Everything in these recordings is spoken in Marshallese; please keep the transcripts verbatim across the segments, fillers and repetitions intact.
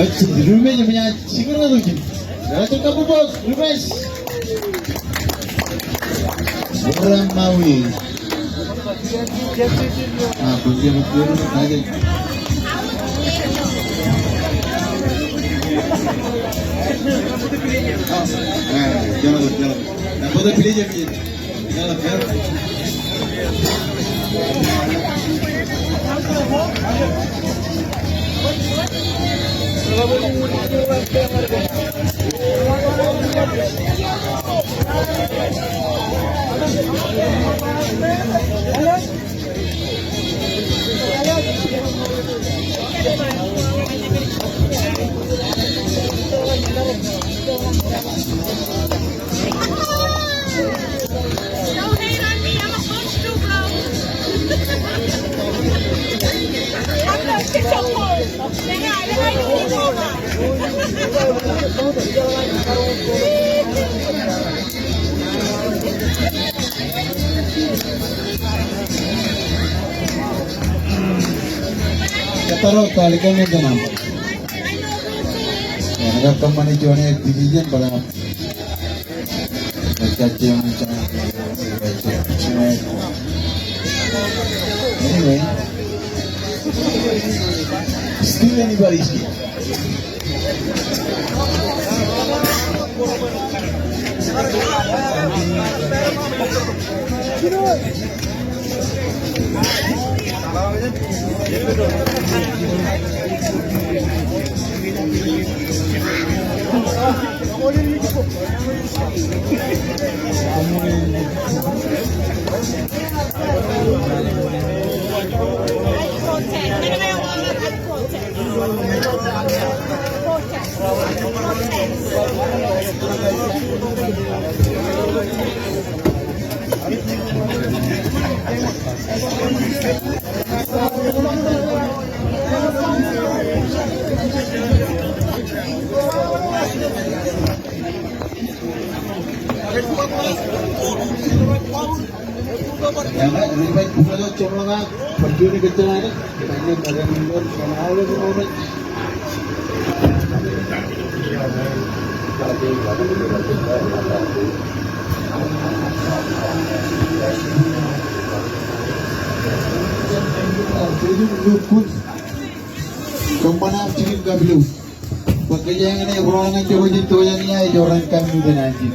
Ej, Rumesh, ṃōj aō jibadwōj. Ej, kabbokbok, Rumesh. Bar Maui. Ah, bōk, bōk, bōk, bōk. Ah, eh, jalo, jalo. Ah, bōk, bōk, bōk. Kōttar eo, talikkar ñan jeṇe aṃ. Enaaj kōṃṃane juon aer division bwe Anyway, still anybody's game. Kōṃṃan aṃ jikin kapilōk. Bwe kōjeañ eṇ ebooḷ ñan jokwe jej tokjān ia ej ro ren kaminūtōn an jin.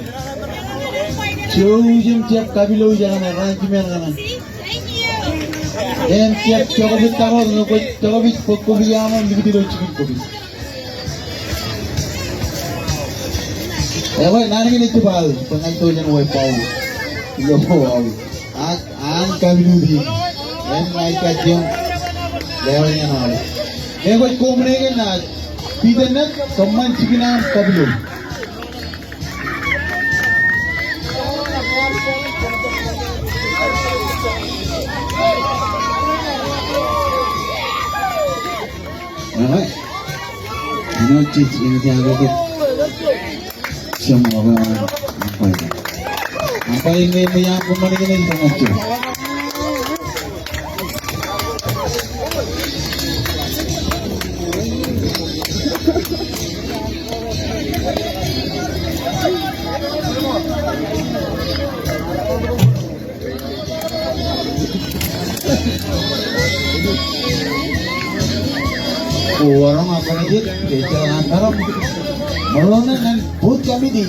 Jouj im jab kapilōk ijekaṇe, ro ren jimeañ kaṇe. Im jab jokwe tok wōt, ñe kwōj jokwe bwe kwōj iaṃ im likūt ilo jikin kwōj. Ekwe, naan kein ej jab aō, bwe ña ij tokjān wōj bwe aō. Ilo aō. Ak an kapilōk in, en ij kajjioñ lewōj ñan aō. Ekwe, koṃ ṇe ke ṇa, Piter Net, kōṃṃan jikin aṃ kapilōk. All right. Āinwōt jej eñjake kōj. Jemḷọk eo an umpire. Umpire ṇe eo an kōṃṃan ṇe ej kōṃṃan jemḷọk. Uwaroñ a kōnajin, ke ejjeḷọk an maroñ. Maroñ ñan booth committee.